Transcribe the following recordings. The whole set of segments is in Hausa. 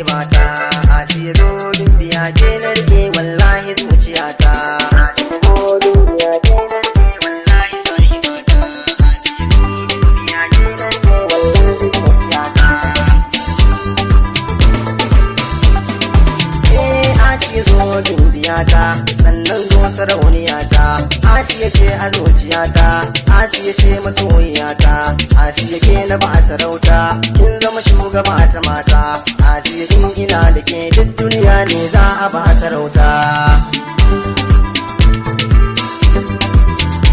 Sahibata Asiya, zo gimbiya, ke na rike wallahi zuciyata. Asiya, zo gimbiya, ke na rike wallahi sahibata. Asiya, zo gimbiya, ke na rike wallahi zuciyata. Eh, Asiya, zo gimbiyata, sannan zo sarauniyata. Asiya ce a zuciyata, Asiya ce masoyiyata. Asiya, ke na ba sarauta, kin zama shugaba ta mata. Asiya, in ina da ke, duk duniya ne za a ba sarauta.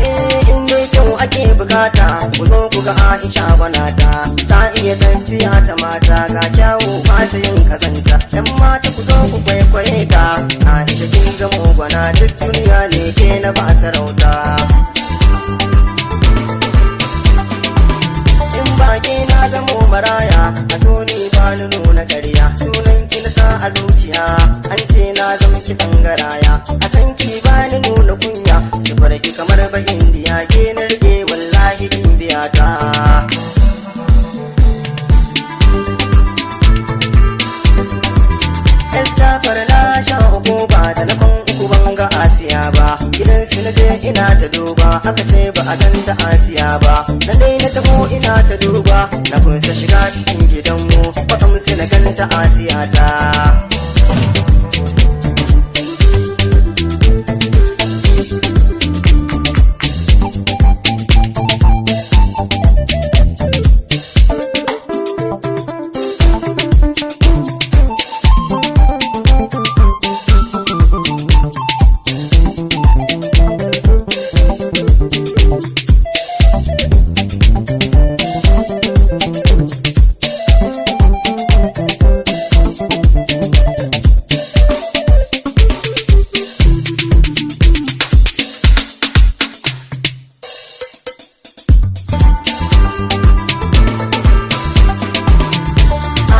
Eh, in dai kyau ake bukata, ku zo ku ga Aisha gwanata. Ta iya tafiya ta mata, ga kyawu ba ta yin kazanta. Yan mata, ku zo ku kwaikwaye ta. Aisha, kin zamo gwana, duk duniya ne ke na ba sarauta. In ba ke, na zamo maraya. A so ni ba ni nuna ƙarya, sunan ki na sa a zuciya. An ce na zama ki garaya, a san ki ba ni nuna kunya. Su ki kamar ba Indiya, ke na rike wallahi in biya ta. Yan Jafar, na sha uku ba da na ban uku, ban ga Asiya ba. Gidan su na je ina ta duba, aka ce ba a ganta Asiya ba. Na dai na taho ina ta duba, na kusa shiga cikin gidanmu, kwatsam sai na ganta Asiya ta.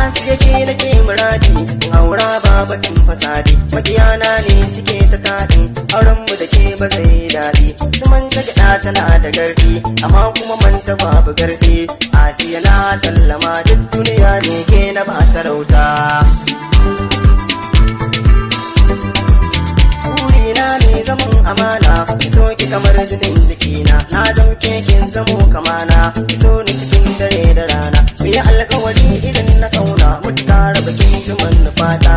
Asiya, ke nake muradi in aura, ba batun fasadi. Makiyana ne suke ta taɗin auren mu da ke ba zai yi daɗi. Su manta gyaɗa tana da gardi, amma kuma manta babu gardi. Asiya, na sallama, duk duniya ne ke na ba sarauta. Burina ne zaman amana, ki so ki kamar jinin jikina. Na zamke kin zamo kamana, ki so ni cikin dare da rana. Mu yi alkawari irin na kauna, mutu tare bakin ji manufata.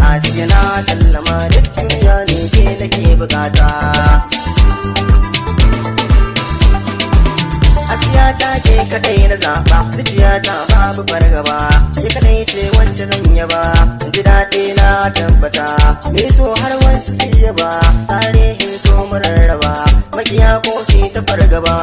Asiya, na sallama, duk duniya ne ke nake bukata. Asiya ta, ke kadai na zaɓa, zuciya ta babu fargaba. Ke kadai ce wacce zan yaba, in ji daɗi na tabbata. Me so har wasu su yaba, tarihin so mu rarraba. Makiya ko su ta fargaba.